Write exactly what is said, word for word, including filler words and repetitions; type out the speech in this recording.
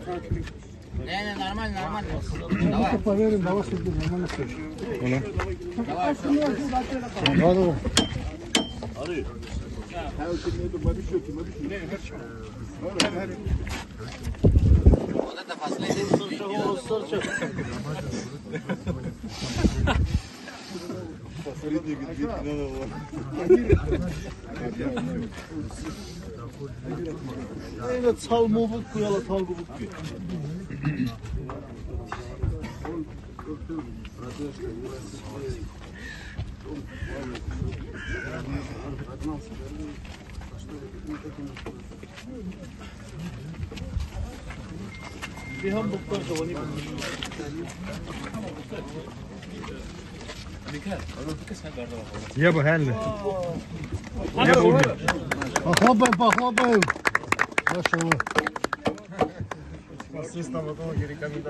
Не, не, нормально, нормально. Давай. Поверим, давай, что ты нормально слышишь. Давай, всё. Вот это последний. Эне цалмовук ку, яла цалмовук ку. Я бы хенли. Я бы умер. Похлопаем, похлопаем. Хорошо. Спасибо, стоматологи рекомендовали.